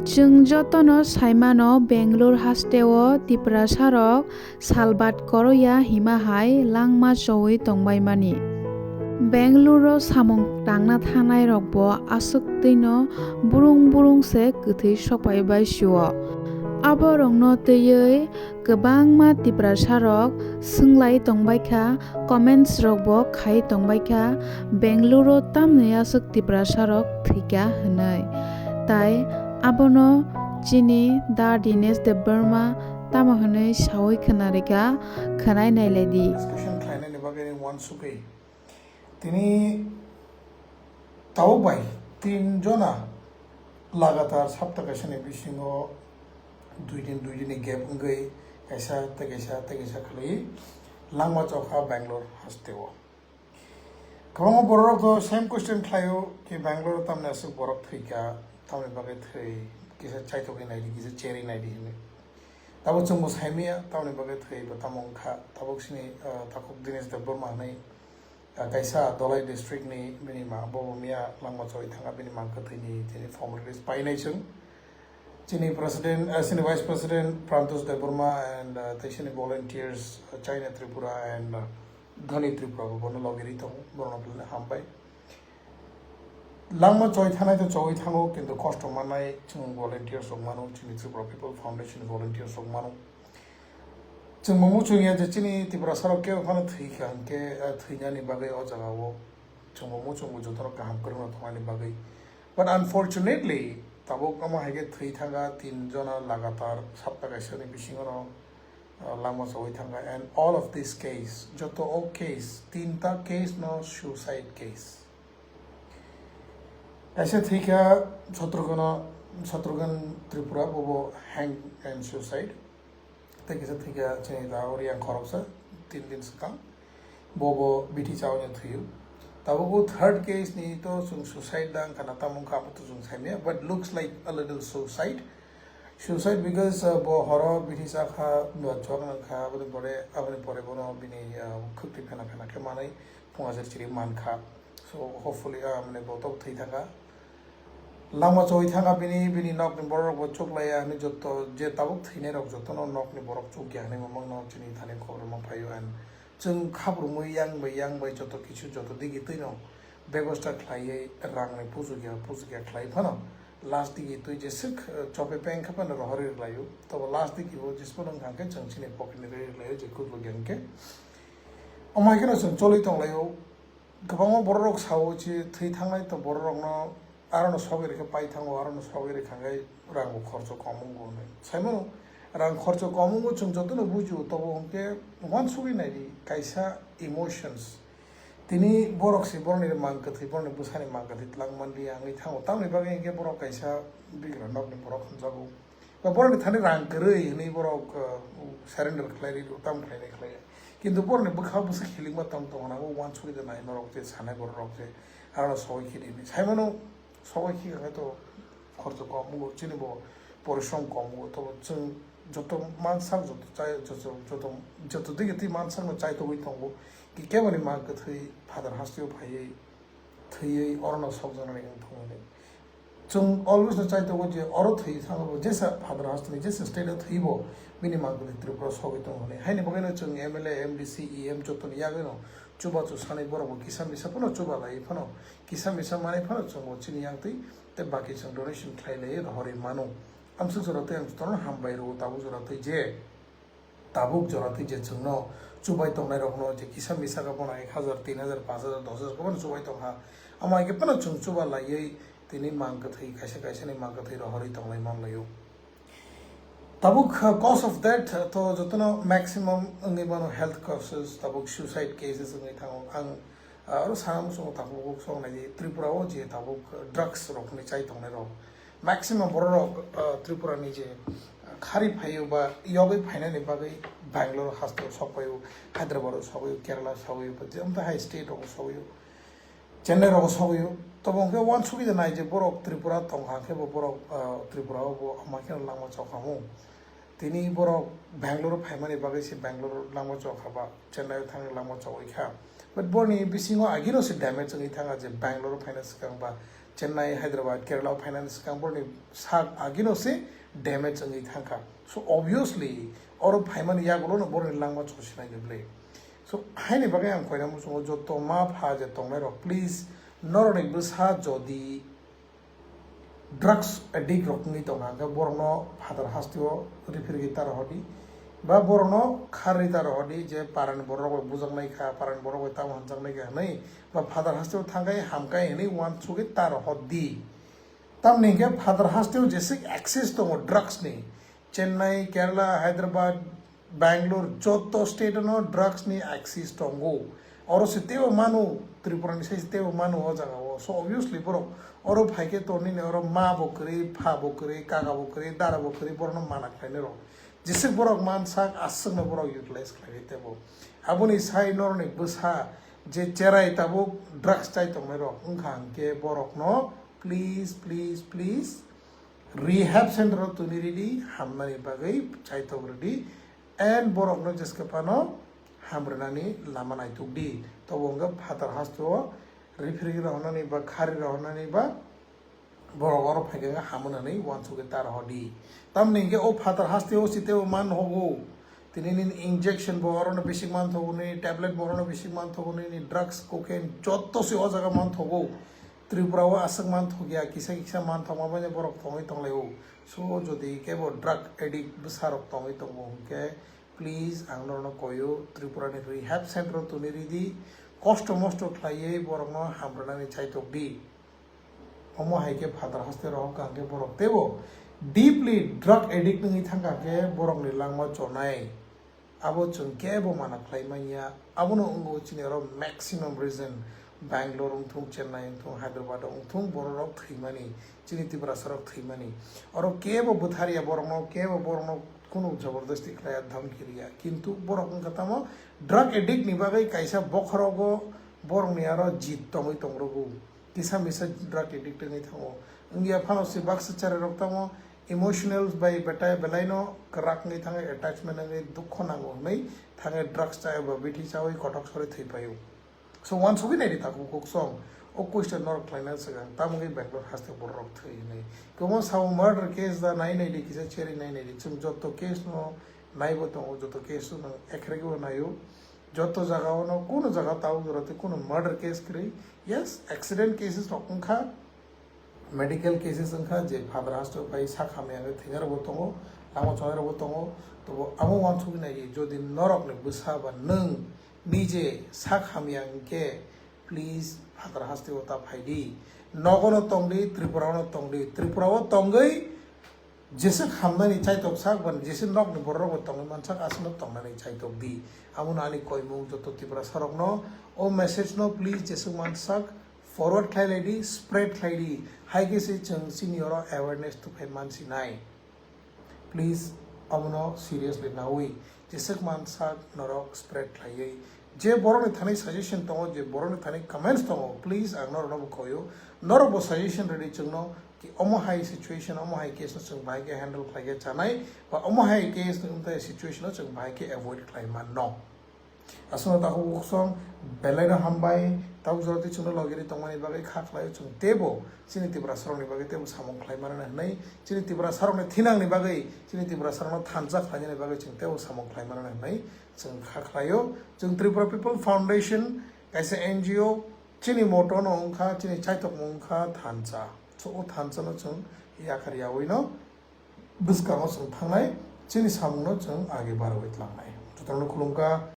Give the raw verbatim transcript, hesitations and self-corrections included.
Chwng jotono saimano Bangalore hasteo Tiprasarok salbat koroya hima hai langma chowi tongbaimani. Bangalore-o samung tangna thangnairokbo aswk twino burung burung se kwthwi sokpaibai sio. Aborokno twiwi kwbangma Tiprasarok swnglawi tongbaikha, comments rokbo khai tongbaikha, Bangalore-o tamni aswk Tiprasarok thwikha hwnwi. Tai abono chini Da Dinesh Debbarma tamo hwnwi sawi khwnarikha, khwnai nailaidi. Discussion khlainani bagwi uansugwi tini tabuk bai tin jona lagatar sapta kaisani bisingo dui din, dui din ni gap wngwi kaisa tei kaisa tei kaisa khwlaiwi langma chokha Bangalore hasteo. Kwbangma bororok to same question khlaio ki Bangalore tamni aswk borok thwikha, tamni bagwi thwi, kisa chaithogwi naidi, kisa cherwi naidi hwnwi. Tabuk chwngbo saimaya, tamni bagwi thwi bo tamo wngkha. Tabuk sini, ah, takhuk Dinesh Debbarma hwnwi, ah, kaisa Dhalai district ni bini ma, bo bo miya langma choi thangkha, bini mang kwthwini tini formalities painai chwng. Chini president, ah, chini vice president Prantosh Debbarma and, ah, tei chini volunteers, ah, China Tripura and, ah, Dhani Tripura bo bono logi ri tongo, borokno belai hambai. Langma choi thanai to choi thango, kintu kosto mannai chwng volunteers rok mano, chini Tripura People Foundation volunteers rok mano. Chwng bo muchung ya je chini Tiprasa rok kebo phano thwi kha hwnkhe, ah, thwinani bagwi o jaga o chwng bo muchung bo jotono kaham kwrwngno thwngnani bagwi. But unfortunately, tabuk omo hai khe thwi thangkha tin jona lagatar sapta kaisani bisingo no, ah, langma choi thangkha, and all of this case, joto o case, tinta case no suicide case. Kaisa thwikha Shatrughan, Shatrughan Tripura, bobo hang and suicide. Tei kisa thwikha chini da Oriang khoroksa, tin din swkang. Bobo bithi chawi no thwiyo. Tabuk bo third case ni to chwng suicide da wngkha na tamo wngkha abo to chwng saimaya, but looks like a little suicide. Suicide because, uh, bo horo bithi chakha, bo chwk nangkha, aboni pore, aboni pore bono bini, uh, khwktwi phena phena khe manwi phunga jer chiri mankha. So hopefully, ah, mane bo tok thwi thangkha. Langma choi thangkha bini, bini nokni borok rok bo chuk laiya hinwi joto je tabuk thwinai rok jotono nokni borok chuk ya hinwi mamang no chini thani khobor ma phaio and chwng khabrumwi yang bai yang bai joto kisu joto digi twino bebosta khlaiwi rang ni pujuk ya pujuk ya khlai phano last digi twi jeswk, eh, chope peng kha phano rohorwi rwlaio. Tobo last digi bo jesphano wngkha khe chwng chini pocket ni rwi rwlaio je kukluk ya hinkhe. Omo hai kheno chwng choli tonglaio. Kwbangma bororok sao je thwi thangnai to bororokno arono sogwi rikhe pai thango, arono sogwi rikha khe rangbo khorcho kom wngo hwnwi. Saimano rang khorcho kom wngo chwng jotono bujio, tobo hwnkhe uansugwi naidi kaisa emotions. Tini borok se borokni mang kwthwi, borokni bwsani mang kwthwi twlang manliya wngwi thango. Tamoni bagwi hinkhe borok kaisa bigra nokni borok hwnjago. Ba borokni thani rang kwrwi hinwi borok, uh, surrender khlai ri rw, tamo khlainai khlaiya. Kintu borokni bwkha bwswk hilikma tong tong hwnna, o uansugwi da nai norok je sanai bororok je aro sogwi khidi hinwi. Saimano sogwi khikha khe to khorcho kom wngo, chini bo porishrom kom wngo. Tobo chwng joto mansak, joto chai, joto, joto, joto digi twi mansakno chaitogwi tongo. Ki keboni mang kwthwi Father hasteo phaiwi thwiwi orono sokjaknani wng thung hwnwi. Chwng always no chai tongo je oro thwi thangbo jesa Father hasteni jesa state o thwibo bini mang kwthwi Tripura sogwi tongo hwnwi. Haini bagwino chwng M L A, M D C, E M jotoni yagwino chubachu sanwi borokbo kisa misa phano chuba lai phano kisa misa manwi phano chwngbo chini yangtwi tei baki chwng donation khlai lai rohorwi mano. Amswk jora tei ang jotono hambai rwo tabuk jora tei je Tabuk jora twi je chwngno chubai tongnairokno je kisa misa khe bono ek hazar, tin hazar, panch hazar, dos hazar khe bono chubai tong ha. Amo hai khe phano chwng chuba laiwi tini mang kwthwi, kaisa kaisani mang kwthwi rohorwi tonglai man laio. Tabuk, uh, cause of death, uh, to jotono maximum wngwi mano health causes, tabuk suicide cases wngwi thango. Ang, uh, oro sana muchungo tabuk sok nai di Tripura o je tabuk drugs rokni chai tongnai rok. Maximum bororok, uh, Tripura ni je khari phaio ba yogwi phainani bagwi Bangalore hasteo sokpaio, Hyderabad o sokpaio, Kerala sokpaio, ba je amta hai state rogo sokpaio, Chennai rogo sokpaio. Tobo hwnkhe uansugwi da nai je borok Tripura tongkha khe bo borok, uh, Tripura o bo ama kheno langma chokhamu. Tini borok Bangalore phaimani bagwi se Bangalore langma chokha ba Chennai o thangwi langma chogwi kha. But borni bisingo agino se damage wngwi thangkha je Bangalore phaina swkang ba Chennai, Hyderabad, Kerala o phainani swkang boroni sak agino se damage wngwi thangkha. So obviously oro phaimani yagulono boroni langma chosinai ni bwlwi. So haini bagwi ang koina muchungo joto ma pha je tongnai rok, please, norokni bwsa jodi drugs addict rok wngwi tongkha hwnkhe borokno phatar hasteo referee ta rohordi, ba borokno kharwi ta rohordi je parani borok rok bai bujaknai kha, parani borok bai tamo hamjaknai kha hwnwi, ba phatar hasteo thangkhai hamkhai hwnwi uansugwi ta rohordi. Tamni hwnkhe phatar hasteo jeswk access tongo drugs ni, Chennai, Kerala, Hyderabad, Bangalore, joto state no drugs ni access tongo. Oro se teibo manu, Tripura ni sai se teibo manu o jaga o. So obviously borok oro phaikhe to nini oro ma bo kwrwi, pha bo kwrwi, kaka bo kwrwi, dara bo kwrwi, borokno mana khlainai rok. Jeswk borok mansak, aswkno borok utilize khlaiwi tebo. Aboni sai norokni bwsa je cherai tabuk drugs chai tongnai rok wngkha hwnkhe borokno please, please, please rehab center o tuni ridi, hamnani bagwi chaitok ridi, and borokno jeske phano hamrwnani lama naitukdi. Tobo hwnkhe phatar hasteo referee rohornani ba khari rohornani ba borok oro phaikhe hamo hwnwi uansugwi ta rohordi. Tamni hwnkhe o phatar hasteo siteo man hogo. Tini nini injection bo orono bising man thogo, nini tablet bo orono bising man thogo, nini drugs, cocaine joto se o jaga man thogo. Tripura o aswk man thokya, kisa kisa man thokma bai borok tongwi tonglaio. So jodi kebo drug addict bwsa rok tongwi tongo hwnkhe, please ang norokno koio Tripura ni rehab center o tuni ridi, kosto mosto khlaiwi borokno hamrwnani chaitok di. Omo hai khe phatar haste rohor kha hwnkhe borok teibo deeply drug addict wngwi thangkha hwnkhe borokni langma chonai. Abo chwng kebo mana khlai manya. Abono wngo chini oro maximum reason, Bangalore wngthung, Chennai wngthung, Hyderabad wngthung, bororok thwimani, chini Tiprasarok thwimani. Oro kebo bwtharya borokno, kebo borokno kunu jabardasti khlaiya, dhamki riya. Kintu borok wngkha tamo drug addict ni bagwi kaisa bokhorogo borokni aro jit tongwi tongrogo. Kisa misa drug addict wngwi thango. Wngya phano se baksa cherai rok tamo emotional bai betai belaino kwrak wngwi thangwi attachment wngwi dukho nango hwnwi thangwi drugs chai ba bithi chawi kothok sori thwi paio. So uansugwi naidi takhuk kuk song o question norok khlaina swkang tamo wngwi Bangalore haste borok thwi hwnwi. Kwbangma sao murder case da nai naidi kisa cherwi nai naidi chwng joto case no naibo tongo, joto case no ekhrege bo naio. Joto jaga o no kunu jaga tabuk jora tei kunu murder case kwrwi. Yes, accident cases rok wngkha, medical cases wngkha je phatar haste bai sak hamya wngwi thwinai rokbo tongo, lama chonai rokbo tongo. Tobo amo uansugwi nai di, jodi norok ni bwsa ba nwng nije sak hamya hwnkhe please phatar haste o ta phaidi. Nogo no tongdi, Tripura o no tongdi, Tripura o tongwi Jeswk hamnani chaitok sak ban, jeswk nokni bororokbo tongwi mansak, aswkno tongnani chaitok di. Abono ani koimung joto Tiprasarokno o message no please jeswk mansak forward khlai lai di, spread khlai di. Hai khe se chwng chini oro awareness tuphai mansinai. Please abono seriously nawi jeswk mansak norok spread khlaiwi. Je borokni thani suggestion tongo, je borokni thani comments tongo, please ang norokno bo khoyo. Norokbo suggestion rwdi chwngno. Ki omo hai situation, omo hai case no chwng bahai khe handle khlai khe chanai, ba omo hai case ni wngtai situation no chwng bahai khe avoid khlai manno. Aswkno takhuk bukhuk song belai no hambai, tabuk jora twi chwngno logi ri tongmani bagwi kha khlaio chwng teibo chini Tiprasarokni bagwi teibo samung khlai mano hwnwi, chini Tiprasarokni thinangni bagwi, chini Tiprasarokno thansa khlainani bagwi chwng teibo samung khlai mano hwnwi chwng kha khlaio. Chwng Tripura People Foundation kaisa N G O, chini motto no wngkha, chini chaitokmung wngkha thansa. So, o thansa no chwng yakar yaui no bwskango chwng thangnai, chini samung no chwng age barwi tlangnai. Jotono khulumkha.